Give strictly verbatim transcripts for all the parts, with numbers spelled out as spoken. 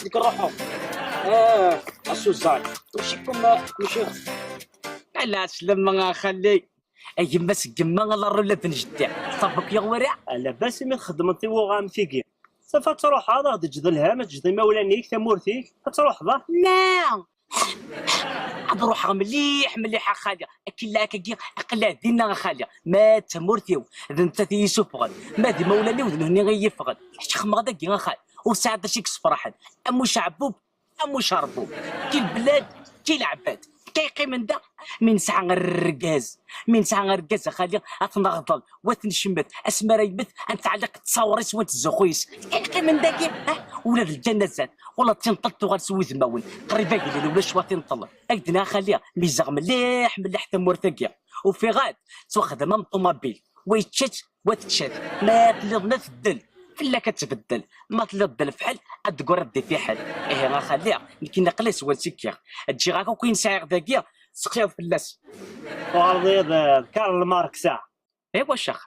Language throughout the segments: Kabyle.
Deg ruḥu. Ah, a Suzanne. Maci comme, maci. Ala, slama a xali. A yemma seg yemma, ala rrula ben jeddi. Ṣabbuk yaɣ wara. Ala, bas imi txeddmeḍ tiwuɣa am tigi. Safa ad truḥeḍ, ad ǧǧeḍ lham, ad ǧǧeḍ imawlan-ik, tamurt-ik, ad truḥeḍ, ah? Na! Ad ruḥeɣ mliḥ, mliḥ a xali. Akken la akkagi, aql-aɣ dinna a xali. Ma d tamurt-iw, d nettat i yi-isuffɣen. Ma d imawlan-iw, d nehni i yi-iffɣen. Kečč xemmeɣ dagi a xali. Ur sɛiɣ d acu i yessefraḥen. Am uceɛbub, am ucerbub. Ki lblad, ki leɛbad. Ka yeqqimen da, mi nesɛa argaz. Mi nesɛa argaz a xali, ad t-neɣḍel, wa t-ncemmet. Asmi ara yemmet, ad nettɛelliq ttawer-is wa ntzuxxu-is. Ka yeqqimen dagi, ah, ula d lǧanazat, ula d tinṭelt tuɣal s wudmawen. Qrib agellel ulac wa tinṭel. Ak-d-nniɣ a xali, mizeɣ mliḥ, mliḥ tamurt-agi. Ufiɣ-d, ttwaxdem am ṭumabil. Wa yečča-tt, wa tečča-t. Ma telliḍ la teddel, fell-ak ad tbeddel. Ma telliḍ d lefḥel, ad d-teggur ad d-ifiḥel. Ihi a xali, nekk naqli s wansi kkiɣ. Ǧǧiɣ-ak akk ayen sɛiɣ dagi, teqliḍ fell-as. Tuɣaleḍ d Karl Marx, ah? Iwa cax.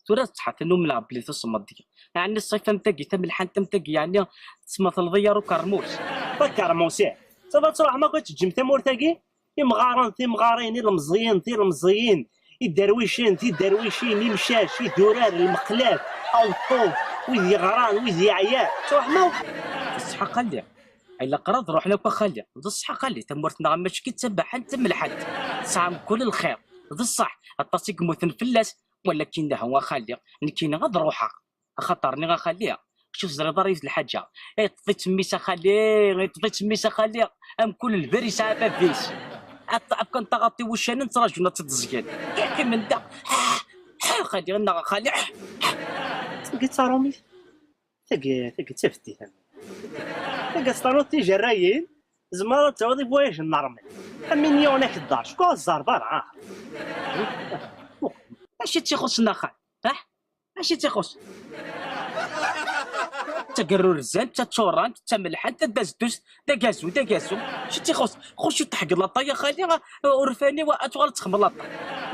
Tura d ṣṣeḥ, atan umneɣ belli tusemmeḍ deg-i. Ɛni ṣṣifa am tagi, tamelḥant am tagi, yeɛni tesmatleḍ-iyi ar ukermus? Takermus, ih. Safa ad truḥem akk ad teǧǧem tamurt-agi? Imɣaren, timɣarin, ilemẓiyen, tilemẓiyin, iderwicen, tiderwicin, imcac, idurar, lmeqlat, awṭṭuf, wid yeɣran, wid yeɛyan. Truḥem akk? D ṣṣeḥ a xali. Ilaq ara ad ruḥen akk a xali. D ṣṣeḥ a xali, tamurt-nneɣ mačči d tabaḥant d tamelḥant. Tesɛa mkul lxir. D ṣṣeḥ, aṭas i yemmuten fell-as, walakin aha a xali, nekkini ad ruḥeɣ. Axaṭer nniɣ a xali, kečč ur teẓriḍ ara yiwet lḥaǧa. Iṭṭeḍ-itt mmi-s a xali, iṭṭeḍ-itt mmi-s a xali, amkul lbir yesɛa bab-is. Aṭṭaf kan taɣaṭ i wuccanen ttraǧun ad tt-id-ẓgen. Yeqqimen da. A xali, nneɣ a xali. Tagi d tarumit. Tagi, tagi d tafetti, tagi. Tagi ad teṭṭanuḍ tijerrayin, tzemreḍ ad tawiḍ i voyage n ṛṛmel. Am win yuɣen akeddar, cku ur ẓerb ara, ah. Acu i tt-ixuṣṣen a xali? Ah? Acu i tt-ixuṣṣen? D tagerrurzant, d taččurant, d tamelḥant, d tazdust, d agazu, d agazu. Acu i tt-ixuṣṣen? Xu cwiṭ ḥeglaṭa a xali, urfan-iw ad tuɣal d texmlaṭa.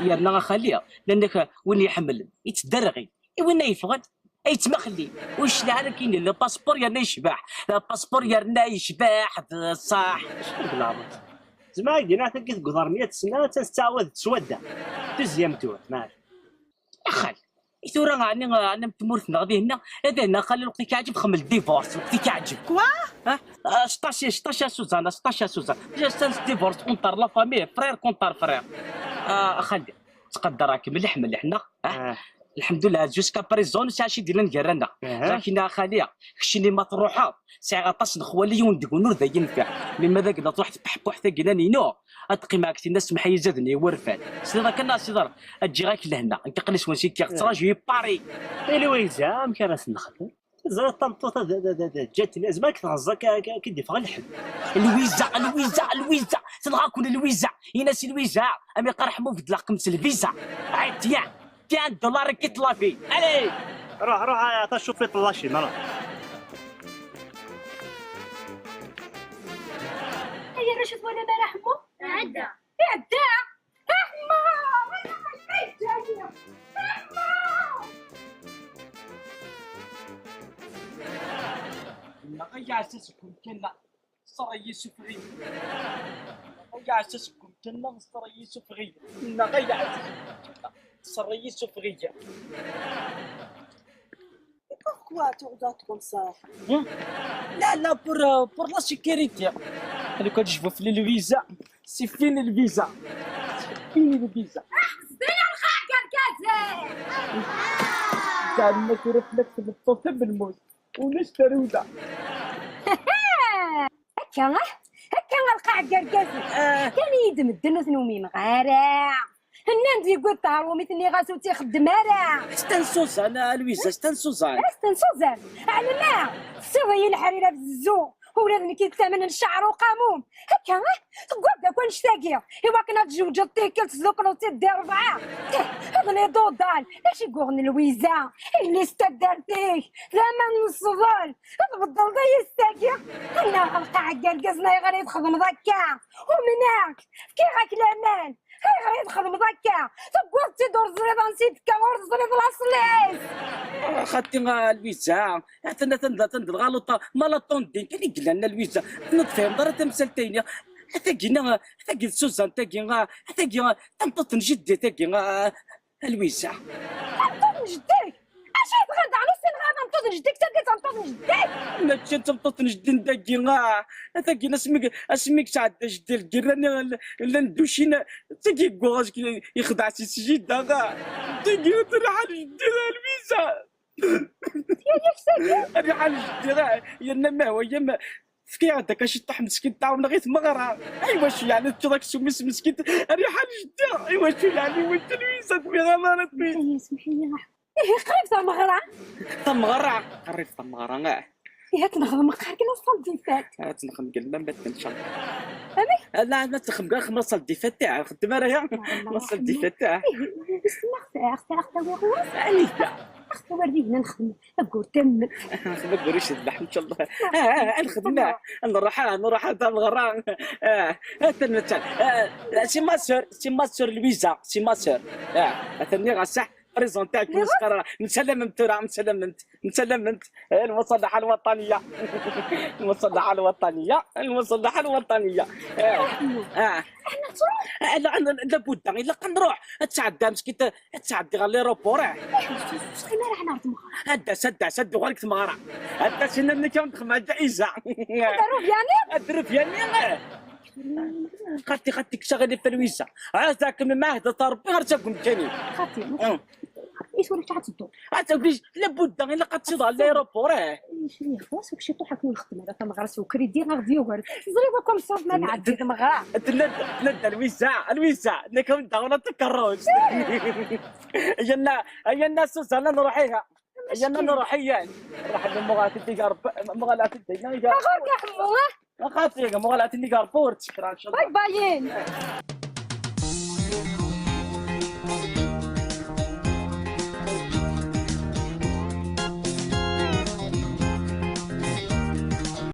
Yerna a xali, nnan-ak win iḥemmlen, yettderɣil. I winna yeffɣen, ay yettmaxli. Ur yecliɛ ara akken le passeport yerna yecbeḥ. Le passeport yerna yecbeḥ, d ṣṣeḥ. Acu deg leɛmer? Zemreɣ ad k-d-iniɣ tagi deg uḍar meyya tesna, attan tettɛawad-d s wadda. Deuxième tour, maɛlic. Axal, i tura ɛni, ɛni am tmurt-nneɣ dihinna, ad ahin a xali lweqt i k-iɛǧeb xemmel divorce, lweqt i k-iɛǧeb. Quoi? Ah, ah, sṭaci, sṭaci a Suzanne, sṭaci a Suzanne. Just un divorce contre la famille, frère contre frère. Ah, a xali. Ttqaddareɣ-k mliḥ mliḥ, neɣ? Ah. Ah. Lḥemdullah, jusqu'à présent nesɛa acu d-yellan gar-aneɣ. Aha. Lakin a xali, keččini ma truḥeḍ, sɛiɣ aṭas n xwali, yiwen deg-wen ur d ay-yenfiɛ. Mi ma d agla truḥ tpeḥpuḥt aglan-inu, ad teqqimeɣ deg tinna, semmeḥ-iyi zaden i wurfan. Tesliḍ akken neɣ siḍer? Ad ǧǧiɣ-ak lehna, nekk aql-i s wansi kkiɣ, ttraǧu-yi Paris. Anyway, amek ara s-nexdem? Teẓriḍ tameṭṭut-a d, d, d, d, ǧǧant-nni, zmer ad k-tɣeẓẓ akka, akka, akka d-iffeɣ lḥebb. Lwiza, Lwiza, Lwiza, tenɣa-ken Lwiza. Ini-as i Lwiza, am iqerḥ mu beddleɣ-kem s lviza. Ay, tiens, tiens, dollar, quitte la vie. Allez! Ruḥ, ruḥ, a tacufiṭ n la Chine, ruḥ. Ay arrac, ur twalam ara Ḥemmu? Iɛedda. Iɛedda! Ḥemmu! Ay, ay, ay, ay, Ḥemmu! Nneɣ ay aɛessas deg umkan-a, ṣṣer-iyi sufɣi. Nneɣ ay aɛessas deg umkan-a, ṣṣer-iyi sufɣi. Nneɣ ay aɛessas deg umkan-a, ṣṣer-iyi sufɣi. Et pourquoi tu regardes comme ça? Hein? Là, là, pour, euh, pour la sécurité. Lukan tejbu fell-i lviza, c'est fini lviza. C'est fini lviza. Ḥbes-iyi lqaɛ, argaz-iw! Terna tura fell-ak tmeṭṭut am lmut. Ulac tarewla. Akka, ah? Akka a lqaɛ, argaz-iw. Ah. Kan-iyi-d medden ur ten-umineɣ ara. Nnan-d yewwi-d tehrumit, nniɣ-as ur tt-ixeddem ara. Sten Suzanne, a Lwiza, sten Suzanne. Sten Suzanne, ɛelmeɣ tessiweḍ-iyi leḥrir abezzu. Ula d nekk yettamnen cceɛr uqamum. Akka, ah, tegguɣ-d akk annect-agi. I wakken ad tjewǧeḍ tikkelt tdukleḍ-tt-id di rebɛa. Tih, d les dodans. D acu i yuɣen Lwiza? Yelli-s taddart-ik, d aman n ṣṣdel. Tbeddleḍ-iyi s tagi. Nneɣ a lqaɛ, argaz-iw, ayɣer i txedmeḍ akka? Umneɣ-k, fkiɣ-ak laman. Ayɣer i txedmeḍ akka? Tewwiḍ-tt-id ur teẓriḍ ansi d-tekka, ur teẓriḍ laṣel-is. Xaṭi a Lwiza, atan atan atan d lɣaluṭa, ma la ṭondin kan i yellan a Lwiza, atan ur tefhimeḍ ara tamsalt-ayni. Tagi, tagi d Suzan, tagi, tagi tameṭṭut n jeddi, tagi a Lwiza. Tameṭṭut n jeddi-k? Acu i tɣileḍ daɣen ur ssineɣ ara tameṭṭut n jeddi-k, tagi d tameṭṭut n jeddi-k? Mačči d tameṭṭut n jeddi n dagi, ah, tagi asmi, asmi yesɛedda jeddi lgirra-nni llan dducin, tagi yewwa yexdeɛ si sjida, ah, tagi terḥa jeddi a Lwiza. Yak tagi? Terḥa jeddi, ah, yerna ma hwa yam tefka-yaɣ-d akka ciṭṭaḥ meskin tɛawneɣ i tmeɣra. Aywa, acu yeɛni teččeḍ aksum-is meskin? Riḥa n jeddi. Iwacu yeɛni, iwacu Lwiza tebɣiḍ ara tbin? Ihi, semḥ-iyi. Ihi, qrib tameɣra. Tameɣra, qrib tameɣra, ah. Ihi, ad nexdem qqar kan la salle des fêtes. Ad nexdem kan ma mbatt, inchallah. Amek? Ah, la, ma txedmem kan la salle des fêtes, ah, xdem ara ya. La salle des fêtes, ah. Ihi, ihi, ssneɣ-t, ssneɣ-t, awi ɣur-s. Anida? Ax, tawardigna nexdem. Ayyur kamel. Ayyur icedleḥ, inchallah. Ah, ah, ad nexdem, ah, ad nruḥ, ah, nruḥ, ah, tameɣra. Ah, atan nettan. Ah, c'est ma sœur, c'est ma sœur Louisa, c'est ma sœur. Ah, atan nniɣ-as, ah, présenter-ak, nniɣ-as? Nessaram, nessaram tura, nessaram, nessaram. Ah, المصالحة الوطنية. المصالحة الوطنية، المصالحة الوطنية. Ah, ah. Aḥna nettruḥ. Ah, la, la, la budda, ilaq ad nruḥ. Ad tɛeddi, meskint, ad tɛeddi ɣer l'aéroport, ah. Ur ttɣimi ara ḥna ɣer tmeɣra. Ad d-tas, ad d-tas, ad d-uɣal deg tmeɣra. Ad d-tas, inna-nni kan dexma ǧayiza. Ad d-aruɣ yani? Ad d-aruɣ yani, ah. Xaṭi, xaṭi, kkes aɣilif a Lwiza. Ɛad akken ma ɛehdet a Rebbi ɣer taguni kan. Xaṭi, ah. I tura ad teddu? Ad teddu, la budda, ilaq ad teddu ɣer l'aéroport, ah. Ixwas, ur k-ciṭuḥ akken ur nxeddem ara tameɣra s ukridi, ad ɣ-d-yugar. Teẓriḍ akk amsuf ma nɛeddi tmeɣra. Tenna-d, tenna-d a Lwiza, a Lwiza, nekk ad d-aɣeɣ takerrust. Ayanna, ayanna Suzana nruḥ iha. Ayanna nruḥ iyan. Nruḥ ad nmuɣal-t-id iga Rebbi, nmuɣal-t-id iga Rebbi. Ɣur-k a Ḥemmu, ah? Xaṭi, nmuɣal-t-id iga Rebbi ur ttekra, inchallah. Bye bye.